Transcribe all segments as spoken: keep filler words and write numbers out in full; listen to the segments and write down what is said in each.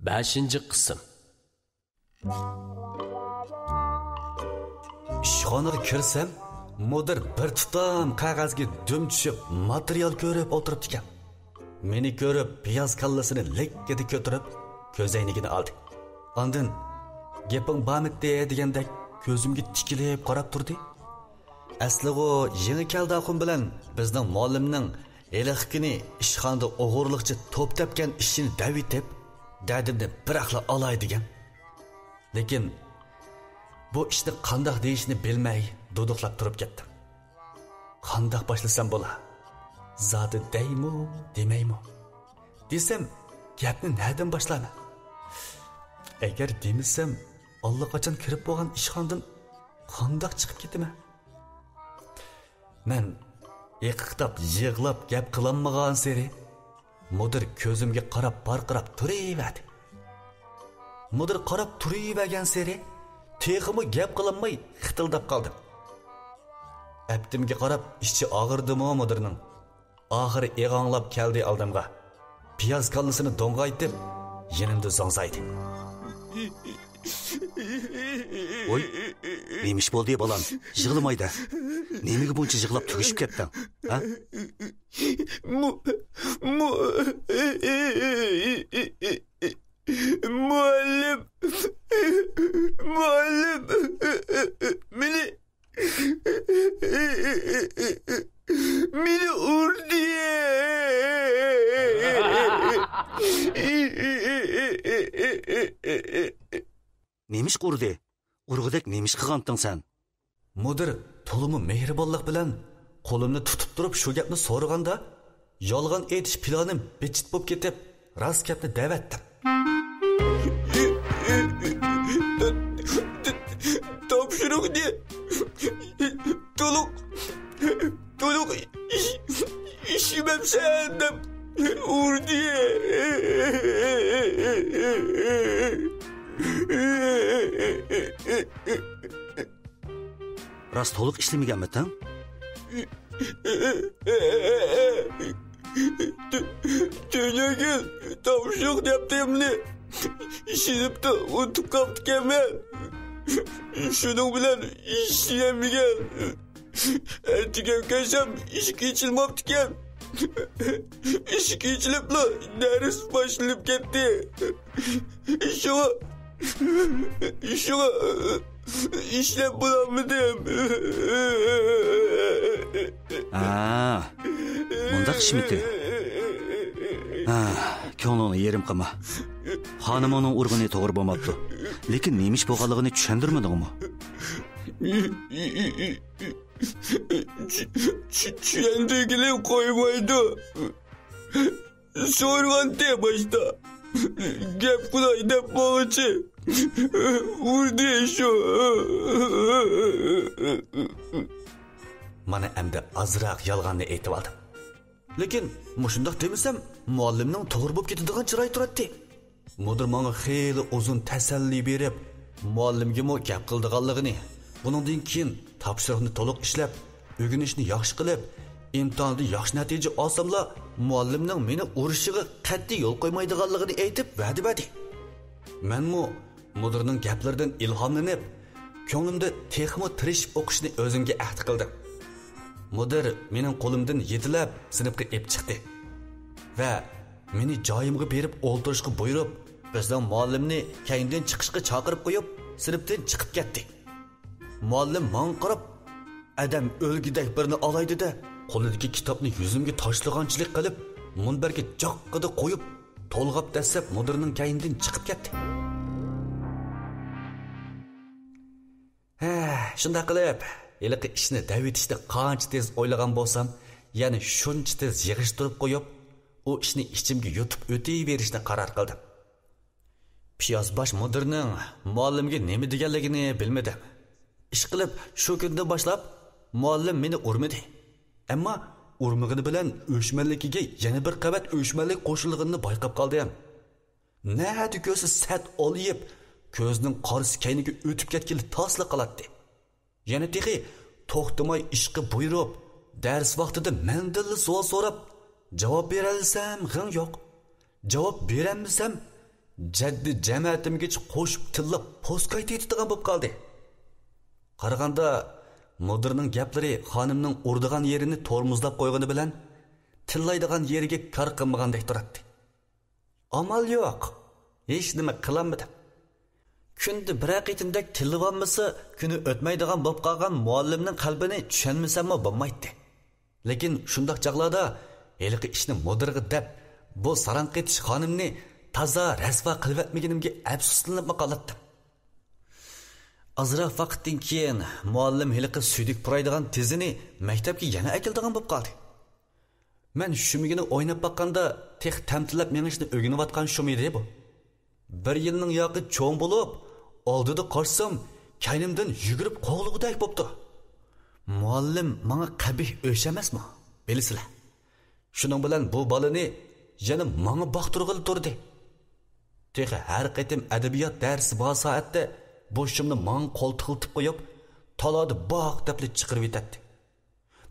بەشىنچى قىسىم. ئىشخانىغا كىرسەم، مۇدىر بىر تۇتام قەغەزگە دۈم چۈشۈپ ماتېرىيال كۆرۈپ ئولتۇرۇپتىكەن. مېنى كۆرۈپ، پىياز كاللىسىنى لىككىدە كۆتۈرۈپ، كۆزەينىكىنى ئالدى. ئاندىن، «گېپىڭ بارمىتى؟» دېگەندەك كۆزۈمگە تىكىلىپ قاراپ تۇردى. ئەسلىغۇ يېڭى كەلدى ئاخۇن بىلەن بىزنىڭ مۇئەللىمنىڭ ھېلىقى كۈنى ئىشخانىدا ئوغرىلىقچە توپ تەپكەن ئىشىنى دەۋېتىپ، دەردىمنى بىراقلا ئالاي دېگەن. لېكىن بۇ ئىشنى قانداق دېيىشنى بىلمەي دۇدۇقلاپ تۇرۇپ كەتتىم. قانداق باشلىسام بولا؟ زادى دەيمۇ، دېمەيمۇ؟ دېسەم، گەپنى نەدىن باشلايمەن؟ ئەگەر دېمىسەم، ئاللىقاچان كىرىپ بولغان ئىشخانىدىن قانداق چىقىپ كېتىمەن؟ مەن ھېقىقتاپ يىغلاپ گەپ قىلالمىغانسېرى، مۇدىر كۆزۈمگە قاراپ ۋارقىراپ تۇرۇۋەردى. مۇدىر قاراپ تۇرۇۋەرگەنسېرى، تېخىمۇ گەپ قىلالماي خىتىلداپ قالدىم. ئەپتىمگە قاراپ ئىچى ئاغرىدىمۇ مۇدىرنىڭ؟ ئاخىرى ئېغاڭلاپ كەلدى ئالدىمغا. پىياز كاللىسىنى دوڭغايتىپ، يېنىمدا زوڭزايدى. ۋوي، نېمە ئىش بولدى، بالام؟ يىغلىمايدە. نېمىگە بۇنچە يىغلاپ تۈگۈشۈپ كەتتىڭ؟ ھە؟ مۇ-، مۇ-، مۇئەللىم، مۇئەللىم، مېنى مېنى ئۇردى. نېمىشقا ئۇردى؟ ئۇرغۇدەك نېمىش قىلغانتىڭ سەن؟ مۇدىر تولىمۇ مېھرىبانلىق بىلەن قولۇمنى تۇتۇپ تۇرۇپ شۇ گەپنى سورىغاندا، يالغان ئېيتىش پىلانىم بىت-چىت بولۇپ كېتىپ، راست گەپنى دەۋەتتىم. تاپشۇرۇقنى تولۇق، تولۇق ئىش-، ئىشلىمەمسەن دەپ ئۇردى. راست تولۇق ئىشلىمىگەنمىتىڭ؟ تۈ-، تۈنۈگۈن تاپشۇرۇق دەپتىرىمنى سىنىپتا ئۇنتۇپ قاپتىكەنمەن. شۇنىڭ بىلەن ئىشلىيەلمىگەن. ئەتىگەن كەلسەم ئىشىك ئېچىلماپتىكەن. ئىشىك ئېچىلىپلا دەرس باشلىنىپ كەتتى. شۇڭا، شۇڭا ئىشلەپ بولالمىدىم. ھا، مۇنداق ئىشمىتى؟ ھا، كۆڭلۈڭنى يېرىم قىلما. خانىمىڭنىڭ ئۇرغىنى توغرا بولماپتۇ. لېكىن نېمە ئىش بولغانلىقىنى چۈشەندۈرمىدىڭمۇ؟ چۈ-، چۈ-، چۈشەندۈرگىلى قويمايدۇ. سورىغانتى باشتا. گەپ قىلاي دەپ بولغۇچە ئۇردى شۇ. مانا ئەمدى ئازراق يالغاننى ئېيتىۋالدىم. لېكىن مۇشۇنداق دېمىسەم، مۇئەللىمنىڭ توغرا بولۇپ كېتىدىغان چىرايى تۇراتتى. مۇدىر ماڭا خېلى ئۇزۇن تەسەللى بېرىپ، مۇئەللىمگىمۇ گەپ قىلىدىغانلىقىنى، بۇنىڭدىن كېيىن تاپشۇرۇقنى تولۇق ئىشلەپ، ئۆگىنىشنى ياخشى قىلىپ، ئىمتىھاندا ياخشى نەتىجە ئالساملا، مۇئەللىمنىڭ مېنى ئۇرۇشىغا قەتئىي يول قويمايدىغانلىقىنى ئېيتىپ، ۋەدە بەردى. مەنمۇ مۇدىرنىڭ گەپلىرىدىن ئىلھاملىنىپ، كۆڭلۈمدە تېخىمۇ تىرىشىپ ئوقۇشنى ئۆزۈمگە ئەھدى قىلدىم. مۇدىر مېنىڭ قولۇمدىن يېتىلەپ، سىنىپقا ئېلىپ چىقتى ۋە مېنى جايىمغا بېرىپ ئولتۇرۇشقا بۇيرۇپ، بىزنىڭ مۇئەللىمنى كەينىدىن چىقىشقا چاقىرىپ قويۇپ، سىنىپتىن چىقىپ كەتتى. مۇئەللىم ماڭا قاراپ، ئادەم ئۆلگۈدەك بىرنى ئالاي دېدى. قولىدىكى كىتابنى يۈزۈمگە تاشلىغانچىلىك قىلىپ، مۇنبەرگە جاققىدە قويۇپ، تولغاپ دەسسەپ مۇدىرنىڭ كەينىدىن چىقىپ كەتتى. ھە، شۇنداق قىلىپ، ھېلىقى ئىشنى دەۋېتىشنى قانچە تېز ئويلىغان بولسام، يەنە شۇنچە تېز يىغىشتۇرۇپ قويۇپ، ئۇ ئىشنى ئىچىمگە يۇتۇپ ئۆتۈۋېرىشنى قارار قىلدىم. پىيازباش مۇدىرنىڭ مۇئەللىمگە نېمە دېگەنلىكىنى بىلمىدىم. ئىشقىلىپ، شۇ كۈندىن باشلاپ مۇئەللىم مېنى ئۇرمىدى. ئەمما ئۇرمىغىنى بىلەن ئۆچمەنلىكىگە يەنە بىر قەۋەت ئۆچمەنلىك قوشۇلغىنىنى بايقاپ قالدىم. نەدە كۆرسە سەت ئولىيىپ، كۆزىنىڭ قارىسى كەينىگە ئۆتۈپ كەتكىلى تاسلا قالاتتى. يەنە تېخى توختىماي ئىشقا بۇيرۇپ، دەرس ۋاقتىدا مەندىنلا سوئال سوراپ، جاۋاب بېرەلىسەم غىڭ يوق. جاۋاب بېرەلمىسەم، جەددى جەمەتىمگىچە قوشۇپ تىللاپ پوسكايتىۋېتىدىغان بولۇپ قالدى. قارىغاندا، مۇدىرنىڭ گەپلىرى خانىمنىڭ ئۇرىدىغان يېرىنى تورمۇزلاپ قويغىنى بىلەن، تىللايدىغان يېرىگە كار قىلمىغاندەك تۇراتتى. ئامال يوق، ھېچنېمە قىلالمىدىم. كۈندە بىرەر قېتىمدەك تىللىۋالمىسا، كۈنى ئۆتمەيدىغان بولۇپ قالغان مۇئەللىمنىڭ قەلبىنى چۈشەنمىسەممۇ بولمايتتى. لېكىن شۇنداق چاغلاردا ھېلىقى ئىشنى مۇدىرغا دەپ، بۇ ساراڭ قېتىش خانىمنى تازا رەسۋا قىلىۋەتمىگىنىمگە ئەپسۇسلىنىپمۇ قالاتتىم. ئازراق ۋاقىتتىن كېيىن مۇئەللىم ھېلىقى سۈيدۈك پۇرايدىغان تىزىنى مەكتەپكە يەنە ئەكېلىدىغان بولۇپ قالدى. مەن شۇمىگىنى ئويناپ باققاندا، تېخى تەمتىلەپ مېڭىشنى ئۆگىنىۋاتقان شۇم ئىدى بۇ. بىر يىلنىڭ ياقى چوڭ بولۇپ، ئالدىدا قارىسام، كەينىمدىن يۈگۈرۈپ قوغلىغۇدەك بوپتۇ. مۇئەللىم ماڭا قەبىھ ئۆچ ئەمەسمۇ؟ بىلىسىلە. شۇنىڭ بىلەن بۇ بالىنى يەنە ماڭا باقتۇرغىلى تۇردى. تېخى ھەر قېتىم ئەدەبىيات دەرسى بار سائەتتە بوشۇمنى ماڭا قولتۇقلىتىپ قويۇپ، تالادا باق دەپلا چىقىرىۋېتەتتى.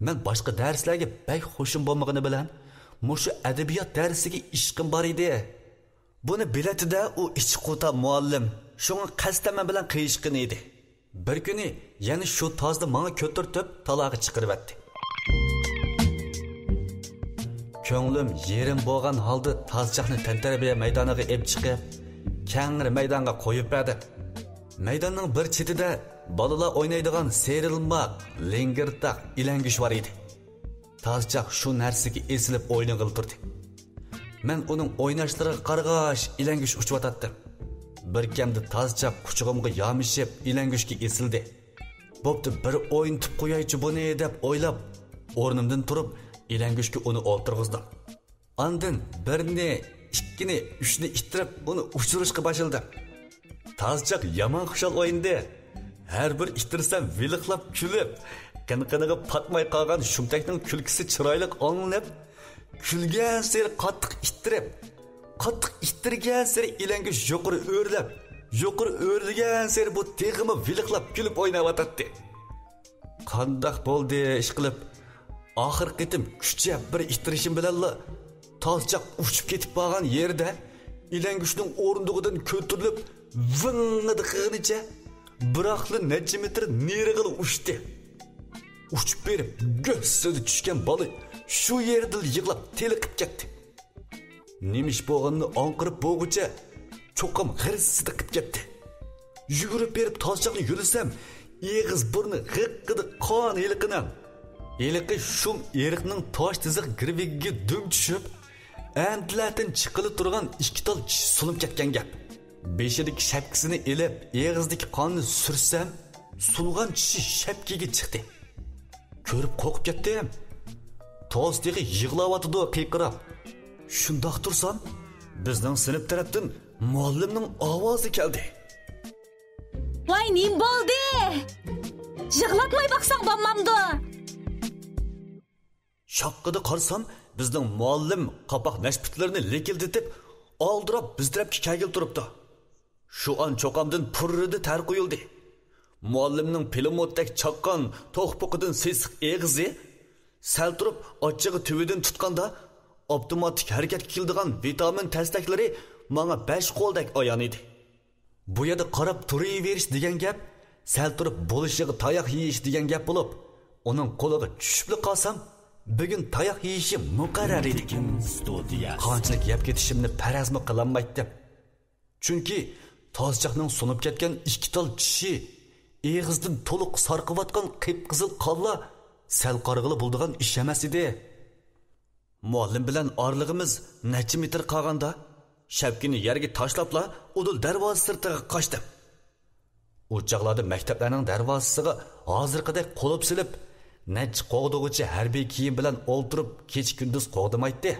مەن باشقا دەرسلەرگە بەك خۇشۇم بولمىغىنى بىلەن، مۇشۇ ئەدەبىيات دەرسىگە ئىشقىم بار ئىدى. بۇنى بىلەتتى-دە ئۇ ئىچى قۇتا مۇئەللىم، شۇڭا قەستەن مەن بىلەن قىيىشقىنى ئىدى. بىر كۈنى يەنە شۇ تازنى ماڭا كۆتۈرتۈپ، تالاغا چىقىرىۋەتتى. كۆڭلۈم يېرىم بولغان ھالدا تازچاقنى تەنتەربىيە مەيدانىغا ئېلىپ چىقىپ، كەڭرى مەيدانغا قويۇپ بەردىم. مەيداننىڭ بىر چېتىدە بالىلار ئوينايدىغان سېرىلماق، لىڭگىرتاق، ئىلەڭگۈچ بار ئىدى. تازچاق شۇ نەرسىگە ئېسىلىپ ئوينىغىلى تۇردى. مەن ئۇنىڭ ئويناشلىرىغا قارىغاچ، ئىلەڭگۈچ ئۇچۇۋاتاتتى. بىركەمدە تازچاق قۇچىقىمغا يامىشىپ، ئىلەڭگۈچكە ئېسىلدى. بوپتۇ، بىر ئوينىتىپ قويايچۇ بۇنى، دەپ ئويلاپ، ئورنۇمدىن تۇرۇپ، ئىلەڭگۈچكە ئۇنى ئولتۇرغۇزدۇم. ئاندىن بىرنى، ئىككىنى، ئۈچنى ئىتتىرىپ، ئۇنى ئۇچۇرۇشقا باشلىدىم. تازچاق يامان خۇشال ئوينىدى. ھەر بىر ئىتتىرسەم، ۋىلىقلاپ كۈلۈپ، قىنقىنىغا پاتماي قالغان شۇمتەكنىڭ كۈلكىسى چىرايلىق ئاڭلىنىپ، كۈلگەنسېرى قاتتىق ئىتتىرىپ، قاتتىق ئىتتىرگەنسېرى ئىلەڭگۈچ يۇقىرى ئۆرلەپ، يۇقىرى ئۆرلىگەنسېرى بۇ تېخىمۇ ۋىلىقلاپ كۈلۈپ ئويناۋاتاتتى. قانداق بولدى ئىشقىلىپ، ئاخىرقى قېتىم كۈچەپ بىر ئىتتىرىشىم بىلەنلا تازچاق ئۇچۇپ كېتىپ بارغان يېرىدە ئىلەڭگۈچنىڭ ئورۇندۇقىدىن كۆتۈرۈلۈپ، ۋىڭڭىدە قىلغىنىچە بىراقلا نەچچە مېتىر نېرىغىلا ئۇچتى. ئۇچۇپ بېرىپ، گۈسسىدە چۈشكەن بالا شۇ يېرىدىلا يىغلاپ تېلىقىپ كەتتى. نېمە ئىش بولغىنىنى ئاڭقىرىپ بولغۇچە، چوقۇم غىرسىدە قىپ كەتتى. يۈگۈرۈپ بېرىپ تازچاقنى يۆلىسەم، ئېغىز بۇرنى غىققىدە قان ھېلىقىنىڭ. ھېلىقى شۇم ئېرىقنىڭ تاش تىزىق گىرۋىكىگە دۈم چۈشۈپ، ئەمدىلەتىن چىققىلى تۇرغان ئىككى تال چىشى سۇنۇپ كەتكەن گەپ. بېشىدىكى شەپكىسىنى ئېلىپ، ئېغىزىدىكى قاننى سۈرسەم، سۇنغان چىشى شەپكىگە چىقتى. كۆرۈپ قورقۇپ كەتتىم. تاز تېخى يىغلاۋاتىدۇ قىيقىراپ. شۇنداق تۇرسام، بىزنىڭ سىنىپ تەرەپتىن مۇئەللىمنىڭ ئاۋازى كەلدى. ۋاي، نېمە بولدى؟ يىغلاتماي باقساڭ بولمامدۇ؟ شاققىدە قارىسام، بىزنىڭ مۇئەللىم قاپاق نەشپۈتلىرىنى لىكىلدىتىپ، ئالدىراپ بىز تەرەپكە كەلگىلى تۇرۇپتۇ. شۇ ئان چوقامدىن پۇررىدە تەر قۇيۇلدى. مۇئەللىمنىڭ پىلىموتتەك چاققان توخپۇقىدىن سېسىق ئېغىزى، سەل تۇرۇپ ئاچچىقى تۈۋىدىن تۇتقاندا، ئاپتوماتىك ھەرىكەتكە كېلىدىغان ۋىتامىن تەستەكلىرى ماڭا بەش قولدەك ئايان ئىدى. بۇ يەردە قاراپ تۇرۇۋېرىش دېگەن گەپ، سەل تۇرۇپ بولۇشىغا تاياق يېيىش دېگەن گەپ بولۇپ، ئۇنىڭ قولىغا چۈشۈپلا قالسام، بۈگۈن تاياق يېيىشى مۇقەررەر ئىدى. قانچىلىك يەپ كېتىشىمنى پەرەزمۇ قىلالمايتتىم. چۈنكى تازچاقنىڭ سۇنۇپ كەتكەن ئىككى تال چىشى، ئېغىزدىن تولۇق سارقىۋاتقان قىپقىزىل قانلار سەل قارىغىلى بولىدىغان ئىش ئەمەس ئىدى. مۇئەللىم بىلەن ئارىلىقىمىز نەچچە مېتىر قالغاندا، شەپكىنى يەرگە تاشلاپلا ئۇدۇل دەرۋازا سىرتىغا قاچتىم. ئۇ چاغلاردا مەكتەپلەرنىڭ دەرۋازىسىغا ھازىرقىدەك قۇلۇپ سېلىپ، نەچچە قوغدىغۇچى ھەربىي كىيىم بىلەن ئولتۇرۇپ، كېچە-كۈندۈز قوغدىمايتتى.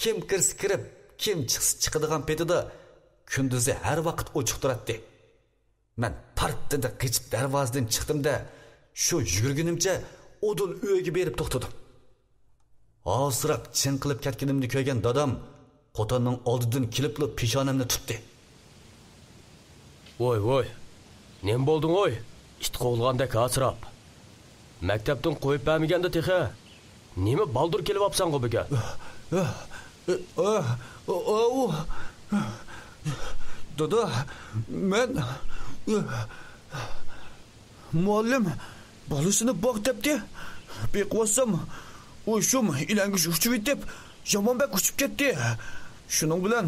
كىم كىرسە كىرىپ، كىم چىقسا چىقىدىغان پېتىدا كۈندۈزى ھەر ۋاقىت ئوچۇق تۇراتتى. مەن پارتتىدە قېچىپ دەرۋازىدىن چىقتىم-دە، شۇ يۈگۈرگىنىمچە ئۇدۇل ئۆيگە بېرىپ توختىدىم. ھاسىراپ چىڭقىلىپ كەتكىنىمنى كۆرگەن دادام قوتاننىڭ ئالدىدىن كېلىپلا پېشانەمنى تۇتتى. ۋوي، ۋوي، نېمە بولدۇڭ ۋوي؟ ئىت قوغلىغاندەك ھاسىراپ. مەكتەپتىن قويۇپ بەرمىگەندە تېخى. نېمە بالدۇر كېلىۋاپسەنغۇ بۈگۈن؟ ئاۋۇ، دادا، مەن، مۇئەللىم بالىسىنى باق دەپتى. بېقىۋاتسام، ئۇ شۇم ئىلەڭگۈچ ئۇچۇۋېتىپ، يامان بەك ئۇچۇپ كەتتى. شۇنىڭ بىلەن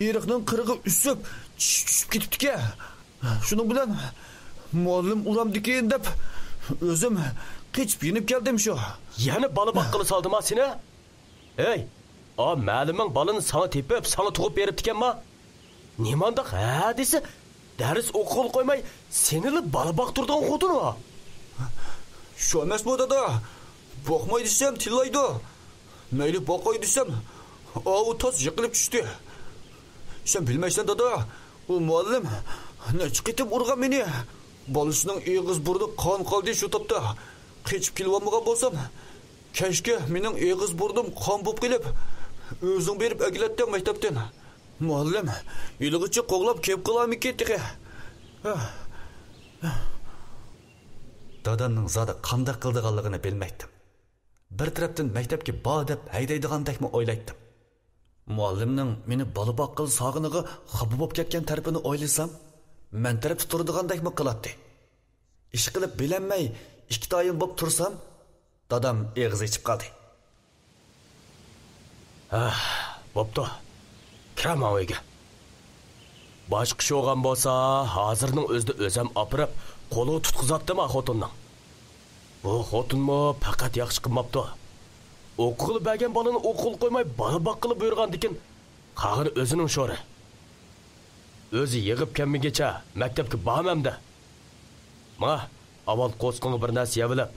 ئېرىقنىڭ قىرىغا ئۈسۈپ، چىشى چۈشۈپ كېتىپتىكەن. شۇنىڭ بىلەن مۇئەللىم ئۇرامدىكىن دەپ، ئۆزۈم قېچىپ يېنىپ كەلدىم شۇ. يەنە بالا باققىلى سالدىما سېنى؟ ھەي، ئا مەلىمىڭ بالىنى ساڭا تېپىپ، ساڭا تۇغۇپ بېرىپتىكەنما؟ نېمانداق ھە دېسە، دەرس ئوقۇغىلى قويماي، سېنىلا بالا باقتۇرىدىغان خوتۇنۇ؟ شۇ ئەمەسمۇ دادا؟ باقماي دېسەم تىللايدۇ. مەيلى باقاي دېسەم، ئاۋۇ تاس يىقىلىپ چۈشتى. سەن بىلمەيسەن دادا، ئۇ مۇئەللىم نەچچە قېتىم ئۇرغان مېنى. بالىسىنىڭ ئېغىز بۇرنى قان قالدى شۇ تاپتا. قېچىپ كېلىۋالمىغان بولسام، كەچكە مېنىڭ ئېغىز بۇرنۇم قان بولۇپ قېلىپ، ئۆزۈڭ بېرىپ ئەكېلەتتىڭ مەكتەپتىن. مۇئەللىم ھېلىغىچە قوغلاپ كېلىپ قالارمىكىن تېخى. دادامنىڭ زادى قانداق قىلىدىغانلىقىنى بىلمەيتتىم. بىر تەرەپتىن مەكتەپكە بار دەپ ھەيدەيدىغاندەكمۇ ئويلايتتىم. مۇئەللىمنىڭ مېنى بالا باققىلى سالغىنىغا خاپا بولۇپ كەتكەن تەرىپىنى ئويلىسام، مەن تەرەپتە تۇرىدىغاندەكمۇ قىلاتتى. ئىشقىلىپ بىلەلمەي ئىككىتايىن بولۇپ تۇرسام، دادام ئېغىز ئېچىپ قالدى. ھە، بوپتۇ. كىرە ماڭا ئۆيگە. باشقا ئىش بولغان بولسا، ھازىرنىڭ ئۆزىدە ئۆزەم ئاپىرىپ، قولىغا تۇتقۇزاتتىم ئا خوتۇننىڭ. بۇ خوتۇنمۇ پەقەت ياخشى قىلماپتۇ. ئوقۇغىلى بەرگەن بالىنى ئوقۇغىلى قويماي، بالا باققىلى بۇيرۇغاندىكىن، قالغىنى ئۆزىنىڭ شورى. ئۆزى يىغىپ كەلمىگىچە مەكتەپكە بارما ئەمدى. ماڭا، ئاۋۋال قورسىقىڭغا بىر نەرسە يەۋېلىپ،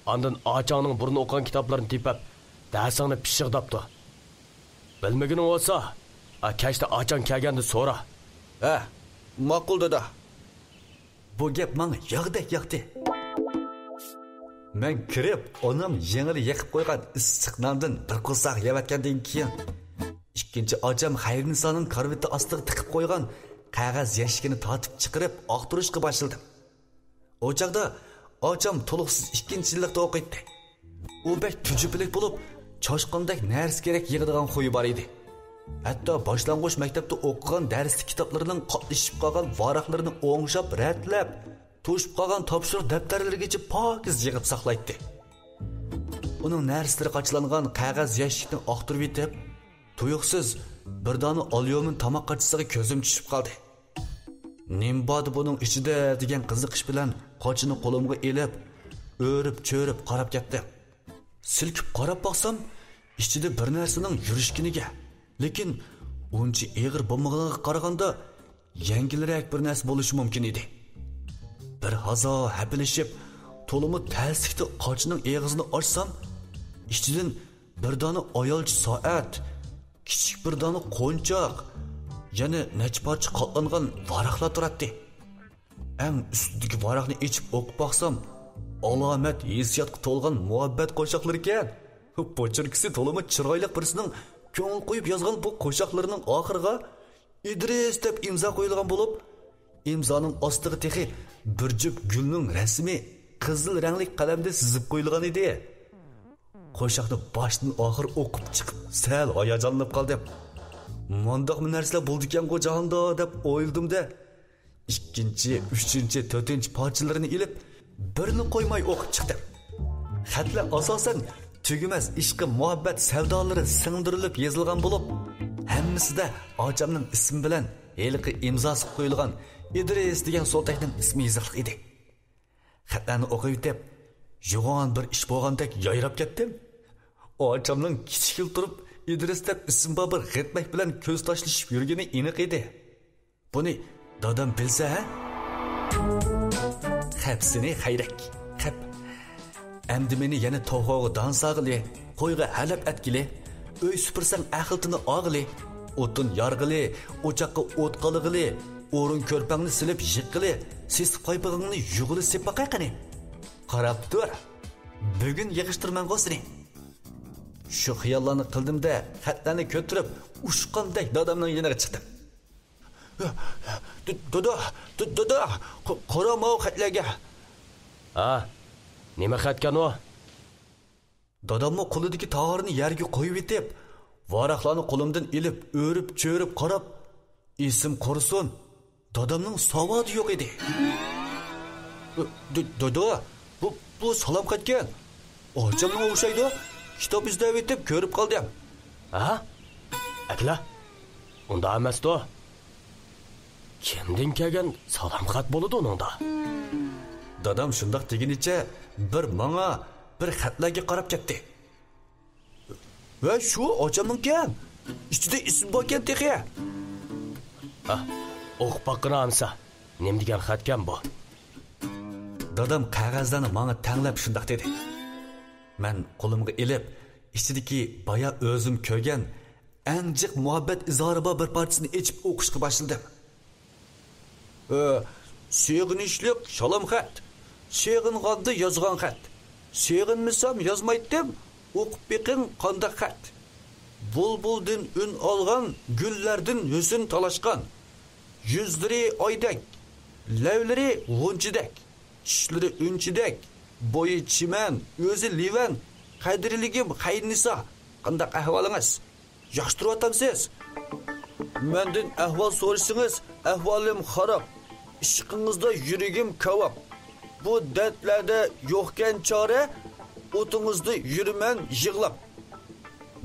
ئاندىن ئاچاڭنىڭ بۇرۇن ئوقۇغان كىتابلىرىنى تېپىپ، دەرسىڭنى پىششىقداپتۇ. بىلمىگىنىڭ بولسا، ئا، كەچتە ئاچاڭ كەلگەندە سورا. ھە، ماقۇل دادا. بۇ گەپ ماڭا ياغدەك ياقتى. مەن كىرىپ، ئانام يېڭىلا يېقىپ قويغان ئىسسىق ناندىن بىر قورساق يەۋەتكەندىن كېيىن، ئىككىنچى ئاچام خەيرىنىسانىڭ كارىۋىتى ئاستىغا تىقىپ قويغان قەغەز يەشىكىنى تارتىپ چىقىرىپ ئاختۇرۇشقا باشلىدىم. ئۇ چاغدا ئاچام تولۇقسىز ئىككىنچى يىللىقتا ئوقۇيتتى. ئۇ بەك تۈجۈپىلىك بولۇپ، چاشقاندەك نەرسە كېرەك يىغىدىغان خۇيى بار ئىدى. ھەتتا باشلانغۇچ مەكتەپتە ئوقۇغان دەرسلىك كىتابلىرىنىڭ قاتلىشىپ قالغان ۋاراقلىرىنى ئوڭشاپ رەتلەپ، توشۇپ قالغان تاپشۇرۇق دەپتەرلىرىگىچە پاكىز يىغىپ ساقلايتتى. ئۇنىڭ نەرسىلىرى قاچىلانغان قەغەز يەشىكنى ئاختۇرۇۋېتىپ، تۇيۇقسىز بىر دانە ئاليۇمىن تاماق قاچىسىغا كۆزۈم چۈشۈپ قالدى. نېمە باردى بۇنىڭ ئىچىدە دېگەن قىزىقىش بىلەن قاچىنى قولۇمغا ئېلىپ، ئۆرۈپ-چۆرۈپ قاراپ كەتتىم. سىلكىپ قاراپ باقسام، ئىچىدە بىر نەرسىنىڭ يۈرۈشكىنىگە، لېكىن ئۇنچە ئېغىر بولمىغىنىغا قارىغاندا، يەڭگىلرەك بىر نەرسە بولۇشى مۇمكىن ئىدى. بىر ھازا ھەپىلىشىپ، تولىمۇ تەسلىكتە قاچىنىڭ ئېغىزىنى ئاچسام، ئىچىدىن بىر دانە ئايالچە سائەت، كىچىك بىر دانە قونچاق، يەنە نەچچە پارچە قاتلانغان ۋاراقلار تۇراتتى. ئەڭ ئۈستىدىكى ۋاراقنى ئېچىپ ئوقۇپ باقسام، ئالامەت ھېسسىياتقا تولغان مۇھەببەت قوشاقلىرىكەن. پوچېركىسى تولىمۇ چىرايلىق بىرسىنىڭ كۆڭۈل قويۇپ يازغان بۇ قوشاقلىرىنىڭ ئاخىرىغا ئىدرىس دەپ ئىمزا قويۇلغان بولۇپ، ئىمزانىڭ ئاستىغا تېخى بىر جۈپ گۈلنىڭ رەسىمى قىزىل رەڭلىك قەلەمدە سىزىپ قويۇلغان ئىدى. قوشاقنى باشتىن ئاخىر ئوقۇپ چىقىپ، سەل ھاياجانلىنىپ قالدىم. مانداقمۇ نەرسىلەر بولىدىكەنغۇ جاھاندا دەپ ئويلىدىم-دە، ئىككىنچى، ئۈچىنچى، تۆتىنچى پارچىلىرىنى ئېلىپ، بىرنى قويماي ئوقۇپ چىقتىم. خەتلەر ئاساسەن تۈگىمەس ئىشقى، مۇھەببەت سەۋدالىرى سىڭدۈرۈلۈپ يېزىلغان بولۇپ، ھەممىسىدە ئاچامنىڭ ئىسمى بىلەن ھېلىقى ئىمزاسى قويۇلغان ئىدرىس دېگەن سولتەكنىڭ ئىسمى يېزىقلىق ئىدى. خەتلەرنى ئوقۇۋېتىپ، يوغان بىر ئىش بولغاندەك يايراپ كەتتىم. ئاچامنىڭ كىچىكىلا تۇرۇپ ئىدرىس دەپ ئىسمى بار بىر غېتمەك بىلەن كۆز تاشلىشىپ يۈرگىنى ئېنىق ئىدى. بۇنى دادام بىلسە، ھە؟ خەپ سېنى خەيرەك، خەپ. ئەمدى مېنى يەنە توخۇغا دان سالغىلى، قويغا ھەلەپ ئەتكىلى، ئۆي سۈپۈرسەڭ ئەخلىتىنى ئالغىلى، ئوتۇن يارغىلى، ئوچاققا ئوت قالغىلى، ئورۇن كۆرپەڭنى سېلىپ يىغقىلى، سېسىق پايپىقىڭنى يۇغىلى سېلىپ باقاي قېنى. قاراپ تۇر، بۈگۈن يىغىشتۇرىمەنغۇ سېنى. شۇ خىياللارنى قىلدىم-دە، خەتلەرنى كۆتۈرۈپ، ئۇچقاندەك دادامنىڭ يېنىغا چىقتىم. دادا، دادا، قارا ماۋۇ خەتلەرگە. ھە، نېمە خەتكەن ئۇ؟ داداممۇ قولىدىكى تاغارنى يەرگە قويۇۋېتىپ، ۋاراقلارنى قولۇمدىن ئېلىپ، ئۆرۈپ-چۆرۈپ قاراپ، ئېسىم قۇرسۇن، دادامنىڭ ساۋاتى يوق ئىدى. دادا، بۇ، بۇ سالام خەتكەن. ئاچامنىڭ ئوخشايدۇ. كىتاب ئىزدەۋېتىپ كۆرۈپ قالدىم. ھە؟ ئەكىلە، ئۇنداق ئەمەستۇ. كىمدىن كەلگەن سالام خەت بولىدۇ ئۇنىڭدا؟ دادام شۇنداق دېگىنىچە بىر ماڭا، بىر خەتلەرگە قاراپ كەتتى. ۋە شۇ ئاچامنىڭكەن. ئىچىدە ئىسمى باركەن تېخى. ھە، ئوقۇپ باققىنا ئەمسە. نېمە دېگەن خەتكەن بۇ؟ دادام قەغەزلەرنى ماڭا تەڭلەپ شۇنداق دېدى. مەن قولۇمغا ئېلىپ، ئىچىدىكى بايا ئۆزۈم كۆرگەن ئەڭ جىق مۇھەببەت ئىزھارى بار بىر پارچىسىنى ئېچىپ ئوقۇشقا باشلىدىم. ئە، سېغىنىشلىق سالام خەت. سېغىنغاندا يازغان خەت. سېغىنمىسام يازمايتتىم، ئوقۇپ بېقىڭ قانداق خەت. بۇلبۇلدىن ئۈن ئالغان، گۈللەردىن ھۆسن تالاشقان. يۈزلىرى ئايدەك، لەۋلىرى غۇنچىدەك، چىشلىرى ئۈنچىدەك، بويى چىمەن، ئۆزى لىۋەن، قەدىرلىگىم خەيرىنىسا، قانداق ئەھۋالىڭىز؟ ياخشى تۇرۇۋاتامسىز؟ مەندىن ئەھۋال سورىسىڭىز، ئەھۋالىم خاراب. ئىشقىڭىزدا يۈرىكىم كاۋاپ. بۇ دەردلەردە يوقكەن چارە، ئوتىڭىزدا يۈرىمەن يىغلاپ.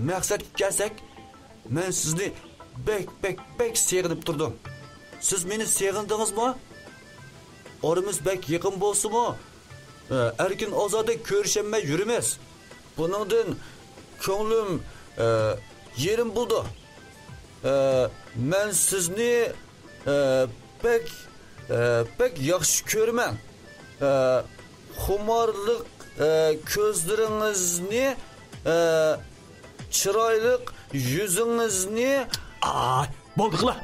مەقسەتكە كەلسەك، مەن سىزنى بەك، بەك، بەك سېغىنىپ تۇردۇم. سىز مېنى سېغىندىڭىزمۇ؟ ئارىمىز بەك يېقىن بولسىمۇ، ئەركىن ئازادە كۆرۈشەلمەي يۈرىمىز. بۇنىڭدىن كۆڭلۈم، ئە، يېرىم بولدى. ئە، مەن سىزنى، ئە، بەك، ئە، بەك ياخشى كۆرىمەن. ئە، خۇمارلىق، ئە، كۆزلىرىڭىزنى، ئە، چىرايلىق يۈزىڭىزنى. ئاي، بولدى قىلا.